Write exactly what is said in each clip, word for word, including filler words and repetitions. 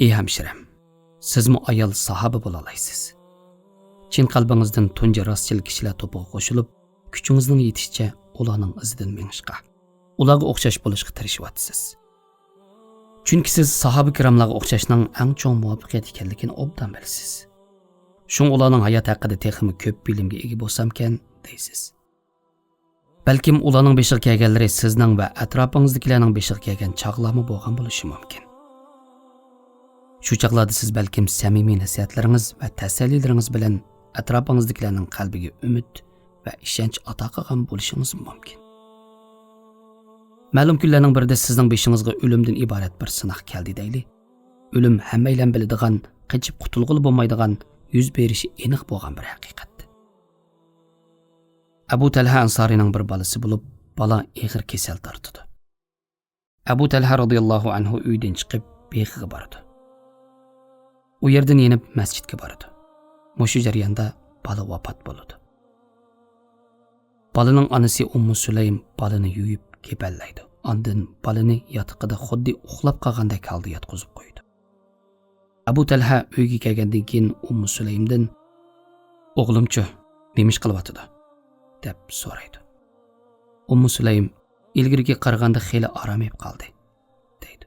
ئى ھەمشىرەم، سىزمۇ ئايال ساھابە بولالايسىز. چىن قەلبىڭىزدىن تۇنجى راستچىل كىشىلەر توپىغا قوشۇلۇپ، كۈچىڭىزنىڭ يېتىشىچە ئۇلارنىڭ ئىزىدىن مېڭىشقا، ئۇلارغا ئوخشاش بولۇشقا تىرىشىۋاتىسىز. چۈنكى سىز ساھابە كىراملارغا ئوخشاشنىڭ ئەڭ چوڭ مۇۋەپپەقىيەت ئىكەنلىكىنى ئوبدان بىلىسىز. شۇڭا ئۇلارنىڭ ھاياتى ھەققىدە تېخىمۇ كۆپ بىلىمگە ئىگە بولسامكەن، دەيسىز. بەلكىم ئۇلارنىڭ بېشىغا كەلگەنلىرى سىزنىڭ ۋە ئەتراپىڭىزدىكىلەرنىڭ بېشىغا كەلگەن چاغلارمۇ بولغان بولۇشى مۇمكىن. شۇ چاغلاردا سىز بەلكىم سەمىمىي نەسىھەتلىرىڭىز ۋە تەسەللىلىرىڭىز بىلەن ئەتراپىڭىزدىكىلەرنىڭ قەلبىگە ئۈمىد ۋە ئىشەنچ ئاتا قىلغان بولۇشىڭىزمۇ مۇمكىن. مەلۇم كۈنلەرنىڭ بىرىدە سىزنىڭ بېشىڭىزغا ئۆلۈمدىن ئىبارەت بىر سىناق كەلدى دەيلى. ئۆلۈم ھەممەيلەن بىلىدىغان، قېچىپ قۇتۇلغىلى بولمايدىغان، يۈز بېرىشى ئېنىق بولغان بىر ھەقىقەت. ئەبۇ تەلھە ئەنسارىنىڭ بىر بالىسى بولۇپ، بالا ئېغىر كېسەل تارتىدۇ. ئەبۇ تەلھە رازىياللاھۇ ئەنھۇ ئۆيدىن چىقىپ، بېغىغا بارىدۇ. ئۇ يەردىن يېنىپ مەسچىتكە بارىدۇ. مۇشۇ جەرياندا بالا ۋاپات بولىدۇ. بالىنىڭ ئانىسى ئۇممۇ سۇلەيم بالىنى يۇيۇپ كېپەنلەيدۇ. ئاندىن بالىنى ياتىقىدا خۇددى ئۇخلاپ قالغاندەك ھالدا ياتقۇزۇپ قويىدۇ. ئەبۇ تەلھە ئۆيگە كەلگەندىن كېيىن ئۇممۇ سۇلەيمدىن، «ئوغلۇمچۇ، نېمە ئىش قىلىۋاتىدۇ؟» دەپ سورايدۇ. ئۇممۇ سۇلەيم، «ئىلگىرىكىگە قارىغاندا خېلى ئارامىيىپ قالدى» دەيدۇ.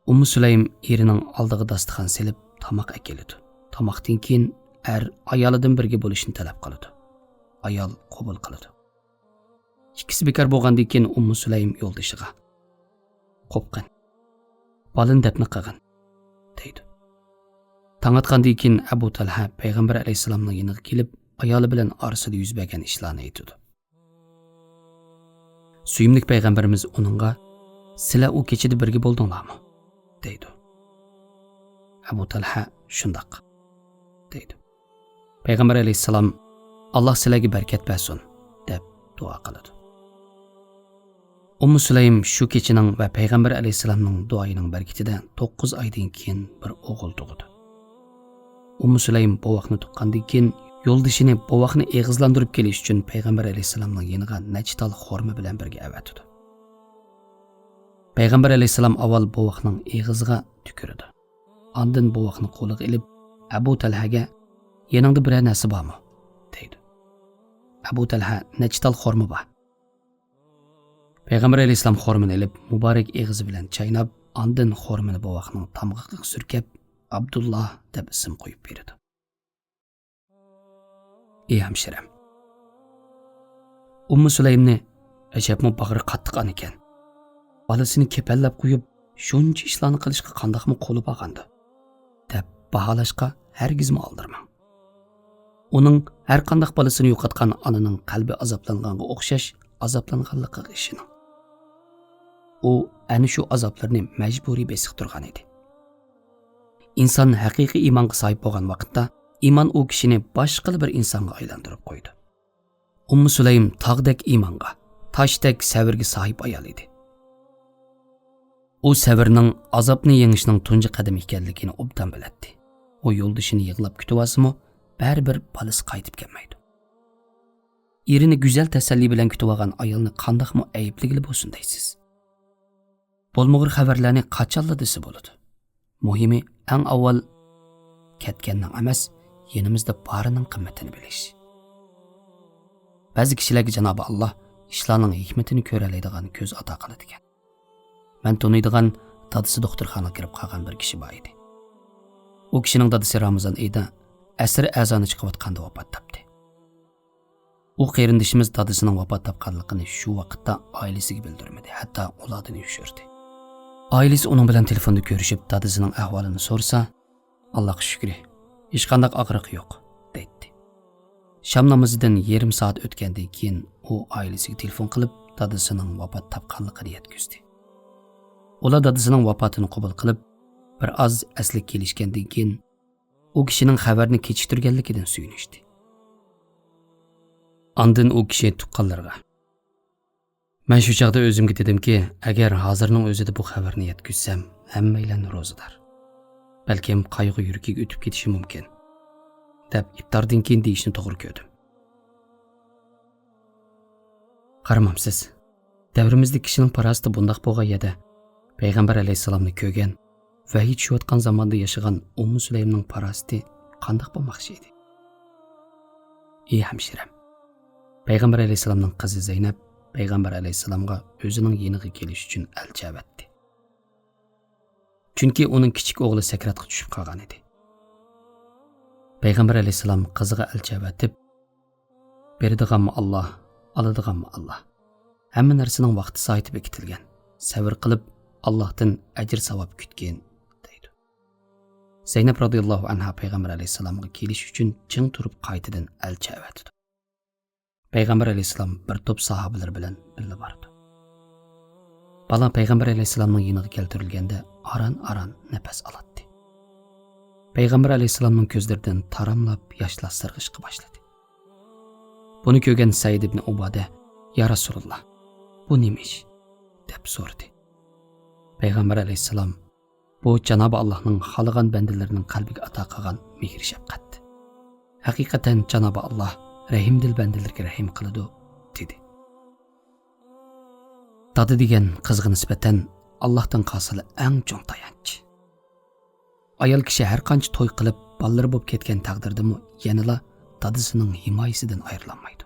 ئۇممۇ سۇلەيم ئېرىنىڭ ئالدىغا داستىخان سېلىپ تاماق ئەكېلىدۇ. تاماقتىن كېيىن ئەر ئايالىدىن بىرگە بولۇشنى تەلەپ قىلىدۇ. ئايال قوبۇل قىلىدۇ. ئىككىسى بىكار بولغاندىن كېيىن ئۇممۇ سۇلەيم يولدىشىغا، «قوپقىن، بالىنى دەپنە قىلغىن» دەيدۇ. تاڭ ئاتقاندىن كېيىن ئەبۇ تەلھە پەيغەمبەر ئەلەيھىسسالامنىڭ يېنىغا كېلىپ، ئايالى بىلەن ئارىسىدا يۈز بەرگەن ئىشلارنى ئېيتىدۇ. سۆيۈملۈك پەيغەمبىرىمىز ئۇنىڭغا، «سىلەر ئۇ كېچىدە بىرگە بولدۇڭلارمۇ؟» دەيدۇ. ئەبۇ تەلھە، «شۇنداق» دەيدۇ. پەيغەمبەر ئەلەيھىسسالام، «ئاللا سىلەرگە بەرىكەت بەرسۇن» دەپ دۇئا قىلىدۇ. ئۇممۇ سۇلەيم شۇ كېچىنىڭ ۋە پەيغەمبەر ئەلەيھىسسالامنىڭ دۇئايىنىڭ بەرىكىتىدە توققۇز ئايدىن كېيىن بىر ئوغۇل تۇغىدۇ. ئۇممۇ سۇلەيم بوۋاقنى تۇغقاندىن كېيىن، يولدىشىنى بوۋاقنى ئېغىزلاندۇرۇپ كېلىش ئۈچۈن پەيغەمبەر ئەلەيھىسسالامنىڭ يېنىغا نەچچە تال خورما بىلەن بىرگە ئەۋەتىدۇ. پەيغەمبەر ئەلەيھىسسالام ئاۋۋال بوۋاقنىڭ ئېغىزىغا تۈكۈرىدۇ. ئاندىن بوۋاقنى قولىغا ئېلىپ، ئەبۇ تەلھەگە، «يېنىڭدا بىرەر نەرسە بارمۇ؟» دەيدۇ. ئەبۇ تەلھە، «نەچچە تال خورما بار» پەيغەمبەر ئەلەيھىسسالام خورمىنى ئېلىپ، مۇبارەك ئېغىزى بىلەن چايناپ، ئاندىن خورمىنى بوۋاقنىڭ تامغىقىغا سۈركەپ، «ئابدۇللا» دەپ ئىسىم قويۇپ بېرىدۇ. ئى ھەمشىرەم، ئۇممۇ سۇلەيمنى، «ئەجەبمۇ باغرى قاتتىق ئانا ئىكەن. بالىسىنى كېپەنلەپ قويۇپ، شۇنچە ئىشلارنى قىلىشقا قانداقمۇ قولى بارغاندۇ؟» دەپ باھالاشقا ھەرگىزمۇ ئالدىرىماڭ. ئۇنىڭ ھەرقانداق بالىسىنى يوقاتقان ئانىنىڭ قەلبى ئازابلانغانغا ئوخشاش ئازابلانغانلىقىغا ئىشىنىڭ. ئۇ ئەنە شۇ ئازابلىرىنى مەجبۇرىي بېسىقتۇرغان ئىدى. ئىنسان ھەقىقىي ئىمانغا ساھىب بولغان ۋاقىتتا، ئىمان ئۇ كىشىنى باشقىلا بىر ئىنسانغا ئايلاندۇرۇپ قويىدۇ. ئۇممۇ سۇلەيم تاغدەك ئىمانغا، تاشتەك سەۋرگە ساھىب ئايال ئىدى. ئۇ سەۋرنىڭ، ئازابنى يېڭىشنىڭ تۇنجى قەدىمى ئىكەنلىكىنى ئوبدان بىلەتتى. ئۇ يولدىشىنى يىغلاپ كۈتۈۋالسىمۇ، بەرىبىر بالىسى قايتىپ كەلمەيدۇ. ئېرىنى گۈزەل تەسەللى بىلەن كۈتۈۋالغان ئايالنى قانداقمۇ ئەيىبلىگىلى بولسۇن دەيسىز؟ بولمىغۇر خەۋەرلەرنى قاچانلا دېسە بولىدۇ. مۇھىمى، ئەڭ ئاۋۋال كەتكەننىڭ ئەمەس، يېنىمىزدا بارىنىڭ قىممىتىنى بىلىش. بەزى كىشىلەرگە جانابى ئاللا ئىشلارنىڭ ھېكمىتىنى كۆرەلەيدىغان كۆز ئاتا قىلىدىكەن. مەن تونۇيدىغان دادىسى دوختۇرخانىغا كىرىپ قالغان بىر كىشى بار ئىدى. ئۇ كىشىنىڭ دادىسى رامىزان ئېيىدا ئەسىر ئەزانى چىقىۋاتقاندا ۋاپات تاپتى. ئۇ قېرىندىشىمىز دادىسىنىڭ ۋاپات تاپقانلىقىنى شۇ ۋاقىتتا ئائىلىسىگە بىلدۈرمىدى، ھەتتا ئۇلاردىن يوشۇردى. ئائىلىسى ئۇنىڭ بىلەن تېلېفوندا كۆرۈشۈپ، دادىسىنىڭ ئەھۋالىنى سورىسا، «ئاللاغا شۈكرى، ھېچقانداق ئاغرىقى يوق» دەيتتى. شام نامىزىدىن يېرىم سائەت ئۆتكەندىن كېيىن ئۇ ئائىلىسىگە تېلېفون قىلىپ، دادىسىنىڭ ۋاپات تاپقانلىقىنى يەتكۈزدى. ئۇلار دادىسىنىڭ ۋاپاتىنى قوبۇل قىلىپ، بىر ئاز ئەسلىگە كېلىشكەندىن كېيىن، ئۇ كىشىنىڭ خەۋەرنى كېچىكتۈرگەنلىكىدىن سۆيۈنۈشتى. ئاندىن ئۇ كىشى تۇغقانلىرىغا، «مەن شۇ چاغدا ئۆزۈمگە دېدىمكى، ئەگەر ھازىرنىڭ ئۆزىدە بۇ خەۋەرنى يەتكۈزسەم، ھەممەيلەن روزىدار. بەلكىم قايغۇ يۈرىكىگە ئۆتۈپ كېتىشى مۇمكىن» دەپ، ئىپتاردىن كېيىن دېيىشنى توغرا كۆردۈم. قارىمامسىز، دەۋرىمىزدە كىشىنىڭ پاراسىتى بۇنداق بولغان يەردە، پەيغەمبەر ئەلەيھىسسالامنى كۆرگەن، ۋەھىي چۈشۈۋاتقان زاماندا ياشىغان ئۇممۇ سۈلەيمنىڭ پاراسىتى قانداق بولماقچى ئىدى؟ ئى ھەمشىرەم، پەيغەمبەر ئەلەيھىسسالامنىڭ قىزى زەينەپ پەيغەمبەر ئەلەيھىسسالامغا ئۆزىنىڭ يېنىغا كېلىش ئۈچۈن ئەلچى ئەۋەتتى. چۈنكى ئۇنىڭ كىچىك ئوغلى سەكراتقا چۈشۈپ قالغان ئىدى. پەيغەمبەر ئەلەيھىسسالام قىزىغا ئەلچى ئەۋەتىپ، «بېرىدىغانمۇ ئاللا، ئالىدىغانمۇ ئاللا. ھەممە نەرسىنىڭ ۋاقتى سائىتى بېكىتىلگەن. سەۋر قىلىپ، ئاللاھتىن ئەجىر ساۋاب كۈتكىن» دەيدۇ. زەينەپ رازىياللاھۇ ئەنھا پەيغەمبەر ئەلەيھىسسالامغا كېلىش ئۈچۈن چىڭ تۇرۇپ، قايتىدىن ئەلچى ئەۋەتىدۇ. پەيغەمبەر ئەلەيھىسسالام بىر توپ ساھابىلىرى بىلەن بىللە بارىدۇ. بالا پەيغەمبەر ئەلەيھىسسالامنىڭ يېنىغا كەلتۈرۈلگەندە ئاران-ئاران نەپەس ئالاتتى. پەيغەمبەر ئەلەيھىسسالامنىڭ كۆزلىرىدىن تاراملاپ ياشلار سىرغىشقا باشلىدى. بۇنى كۆرگەن سەئىد ئىبنى ئۇبادە، «يا رەسۇلاللا، بۇ نېمە ئىش؟» دەپ سورىدى. پەيغەمبەر ئەلەيھىسسالام، «بۇ جانابى ئاللاھنىڭ خالىغان بەندىلىرىنىڭ قەلبىگە ئاتا قىلغان مېھىر-شەپقەت. ھەقىقەتەن جانابى ئاللاھ رەھىمدىل بەندىلىرىگە رەھىم قىلىدۇ» دېدى. دادا دېگەن قىزغا نىسبەتەن ئاللاھتىن قالسىلا ئەڭ چوڭ تايانچ. ئايال كىشى ھەر قانچە توي قىلىپ، بالىلىرى بولۇپ كەتكەن تەقدىردىمۇ يەنىلا دادىسىنىڭ ھىمايىسىدىن ئايرىلالمايدۇ.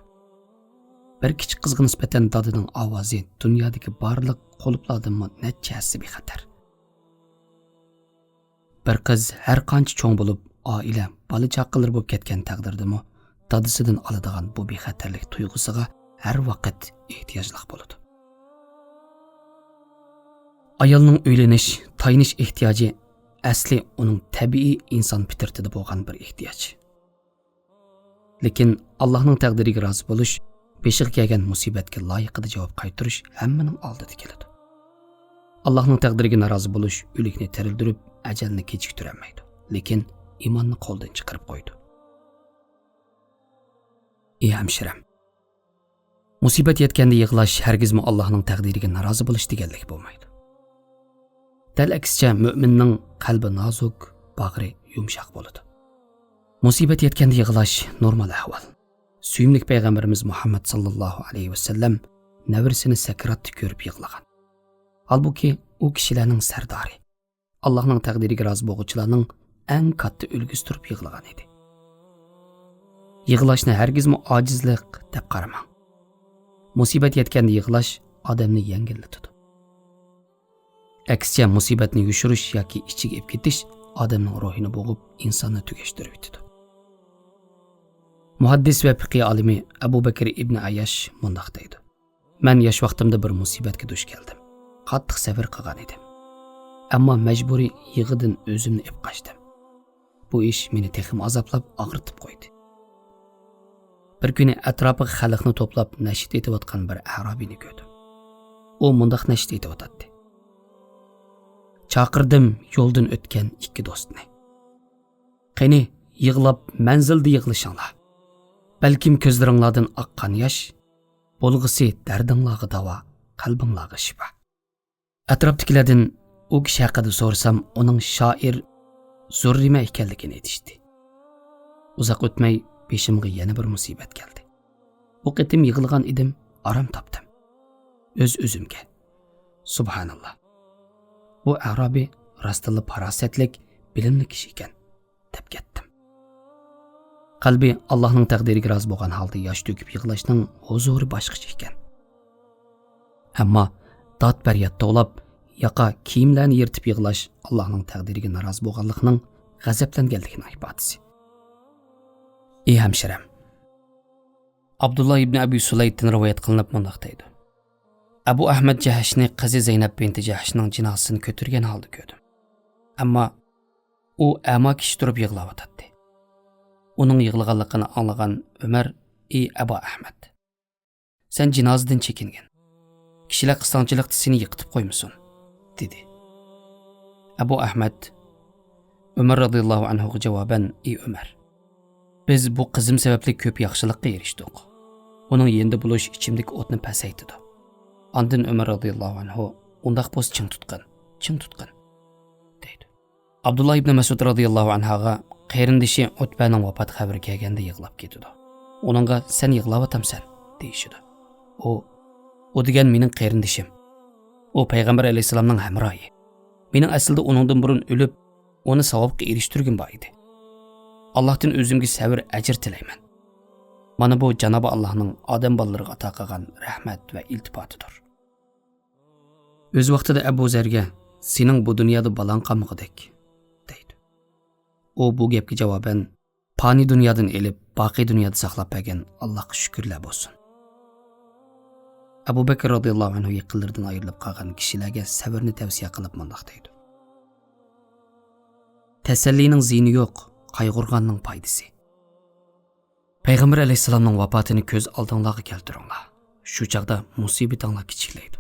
بىر كىچىك قىزغا نىسبەتەن دادىنىڭ ئاۋازى دۇنيادىكى بارلىق قۇلۇپلاردىنمۇ نەچچە ھەسسە بىخەتەر. بىر قىز ھەر قانچە چوڭ بولۇپ، ئائىلە، بالا-چاقىلىرى بولۇپ كەتكەن تەقدىردىمۇ، دادىسىدىن ئالىدىغان بۇ بىخەتەرلىك تۇيغۇسىغا ھەر ۋاقىت ئېھتىياجلىق بولىدۇ. ئايالنىڭ ئۆيلىنىش، تايىنىش ئېھتىياجى ئەسلى ئۇنىڭ تەبىئىي ئىنسان پىترىتىدە بولغان بىر ئېھتىياج. لېكىن ئاللاھنىڭ تەقدىرىگە رازى بولۇش، بېشىغا كەلگەن مۇسىبەتكە لايىقىدا جاۋاب قايتۇرۇش ھەممىنىڭ ئالدىدا كېلىدۇ. ئاللاھنىڭ تەقدىرىگە نارازى بولۇش ئۆلۈكنى تىرىلدۈرۈپ، ئەجەلنى كېچىكتۈرەلمەيدۇ، لېكىن ئىماننى قولدىن چىقىرىپ قويىدۇ. ئى ھەمشىرەم، مۇسىبەت يەتكەندە يىغلاش ھەرگىزمۇ ئاللاھنىڭ تەقدىرىگە نارازى بولۇش دېگەنلىك بولمايدۇ. دەل ئەكسىچە، مۆمىننىڭ قەلبى نازۇك، باغرى يۇمشاق بولىدۇ. مۇسىبەت يەتكەندە يىغلاش نورمال ئەھۋال. سۆيۈملۈك پەيغەمبىرىمىز مۇھەممەد ساللاللاھۇ ئەلەيھى ۋەسەللەم نەۋرىسىنى سەكراتتا كۆرۈپ يىغلىغان. ھالبۇكى، ئۇ كىشىلەرنىڭ سەردارى، ئاللاھنىڭ تەقدىرىگە رازى بولغۇچىلارنىڭ ئەڭ كاتتا ئۈلگىسى تۇرۇپ يىغلىغان ئىدى. يىغلاشنى ھەرگىزمۇ ئاجىزلىق دەپ قارىماڭ. مۇسىبەت يەتكەندە يىغلاش ئادەمنى يەڭگىللىتىدۇ. ئەكسىچە، مۇسىبەتنى يوشۇرۇش ياكى ئىچىگە ئېلىپ كېتىش ئادەمنىڭ روھىنى بوغۇپ، ئىنساننى تۈگەشتۈرۈۋېتىدۇ. مۇھەددىس ۋە پىقىھ ئالىمى ئەبۇ بەكرى ئىبنى ئەيياش مۇنداق دەيدۇ: «مەن ياش ۋاقتىمدا بىر مۇسىبەتكە دۇچ كەلدىم. قاتتىق سەۋر قىلغان ئىدىم. ئەمما مەجبۇرىي يىغىدىن ئۆزۈمنى ئېلىپ قاچتىم. بۇ ئىش مېنى تېخىمۇ ئازابلاپ، ئاغرىتىپ قويدى.» بىر كۈنى ئەتراپىغا خەلقنى توپلاپ نەشىد ئېيتىۋاتقان بىر ئەرابىينى كۆردۈم. ئۇ مۇنداق نەشىد ئېيتىۋاتاتتى: «چاقىردىم يولدىن ئۆتكەن ئىككى دوستنى. قېنى، يىغلاپ مەنزىلدە يىغلىشىڭلار. بەلكىم كۆزلىرىڭلاردىن ئاققان ياش بولغۇسى دەردىڭلارغا داۋا، قەلبىڭلارغا شىپا.» ئەتراپتىكىلەردىن ئۇ كىشى ھەققىدە سورىسام، ئۇنىڭ شائىر زۇررىمە ئىكەنلىكىنى ئېيتىشتى. ئۇزاق ئۆتمەي بېشىمغا يەنە بىر مۇسىبەت كەلدى. بۇ قېتىم يىغلىغان ئىدىم، ئارام تاپتىم. ئۆز-ئۆزۈمگە: «سۇبھاناللا، بۇ ئەرابىي راستتىنلا پاراسەتلىك، بىلىملىك كىشى ئىكەن» دەپ كەتتىم. قەلبى ئاللاھنىڭ تەقدىرىگە رازى بولغان ھالدا ياش تۆكۈپ يىغلاشنىڭ ھۇزۇرى باشقىچە ئىكەن. ئەمما داد-پەرياد توۋلاپ، ياقا كىيىملەرنى يىرتىپ يىغلاش ئاللاھنىڭ تەقدىرىگە نارازى بولغانلىقنىڭ، غەزەپلەنگەنلىكىنىڭ ئىپادىسى. ئى ھەمشىرەم، ئابدۇللا ئىبنى ئەبى سۇلەيتتىن رىۋايەت قىلىنىپ مۇنداق دەيدۇ: «ئەبۇ ئەھمەد جەھشنى قىزى زەينەپ بىنتى جەھشنىڭ جىنازىسىنى كۆتۈرگەن ھالدا كۆردۈم. ئەمما ئۇ ئەما كىشى تۇرۇپ يىغلاۋاتاتتى. ئۇنىڭ يىغلىغانلىقىنى ئاڭلىغان ئۆمەر: ئى ئەبا ئەھمەد، سەن جىنازىدىن چېكىنگىن. كىشىلەر قىستاڭچىلىقتا سېنى يىقىتىپ قويمىسۇن» دېدى. ئەبۇ ئەھمەد ئۆمەر رازىياللاھۇ ئەنھۇغا جاۋابەن: «ئى ئۆمەر، بىز بۇ قىزىم سەۋەبلىك كۆپ ياخشىلىققا ئېرىشتۇق. ئۇنىڭ يېنىدا بولۇش ئىچىمدىكى ئوتنى پەسەيتىدۇ. ئاندىن ئۆمەر رازىياللاھۇ ئەنھۇ، ئۇنداق بولسا چىڭ تۇتقىن، چىڭ تۇتقىن» دەيدۇ. ئابدۇللا ئىبنى مەسئۇد رازىياللاھۇ ئەنھاغا قېرىندىشى ئۇتبەنىڭ ۋاپات خەۋىرى كەلگەندە يىغلاپ كېتىدۇ. ئۇنىڭغا: «سەن يىغلاۋاتامسەن؟» دېيىشىدۇ. ئۇ: «ئۇ دېگەن مېنىڭ قېرىندىشىم. ئۇ پەيغەمبەر ئەلەيھىسسالامنىڭ ھەمراھى. مېنىڭ ئەسلىدە ئۇنىڭدىن بۇرۇن ئۆلۈپ، ئۇنى ساۋابقا ئېرىشتۈرگۈم بار ئىدى. ئاللاھتىن ئۆزۈمگە سەۋر، ئەجىر تىلەيمەن. مانا بۇ جانابى ئاللاھنىڭ ئادەم بالىلىرىغا ئاتا قىلغان رەھمەت ۋە ئىلتىپاتىدۇر. ئۆز ۋاقتىدا ئەبۇ زەرگە، سېنىڭ بۇ دۇنيادا بالاڭ قالمىغۇدەك، دەيدۇ. ئۇ بۇ گەپكە جاۋابەن، پانىي دۇنيادىن ئېلىپ، باقىي دۇنيادا ساقلاپ بەرگەن ئاللاھقا شۈكۈرلەر بولسۇن. ئەبۇ بەكىر رازىياللاھۇ ئەنھۇ يېقىنلىرىدىن ئايرىلىپ قالغان كىشىلەرگە سەۋرنى تەۋسىيە قىلىپ مۇنداق دەيدۇ: تەسەللىنىڭ زىيىنى يوق، قايغۇرغاننىڭ پايدىسى. پەيغەمبەر ئەلەيھىسسالامنىڭ ۋاپاتىنى كۆز ئالدىڭلارغا كەلتۈرۈڭلار. شۇ چاغدا مۇسىبىتىڭلار كىچىكلەيدۇ.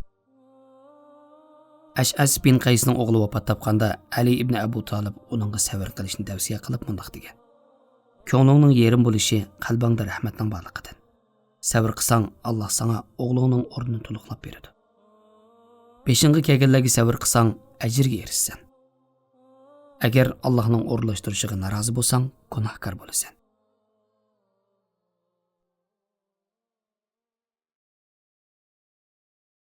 ئەشئەس بىن قەيسنىڭ ئوغلى ۋاپات تاپقاندا، ئەلى ئىبنى ئەبۇ تالىپ ئۇنىڭغا سەۋر قىلىشنى تەۋسىيە قىلىپ مۇنداق دېگەن: كۆڭلۈڭنىڭ يېرىم بولۇشى قەلبىڭدە رەھمەتنىڭ بارلىقىدىن. سەۋر قىلساڭ، ئاللاھ ساڭا ئوغلۇڭنىڭ ئورنىنى تولۇقلاپ بېرىدۇ. بېشىڭغا كەلگەنلەرگە سەۋر قىلساڭ، ئەجىرگە ئېرىشىسەن. ئەگەر ئاللاھنىڭ ئورۇنلاشتۇرۇشىغا نارازى بولساڭ، گۇناھكار بولىسەن.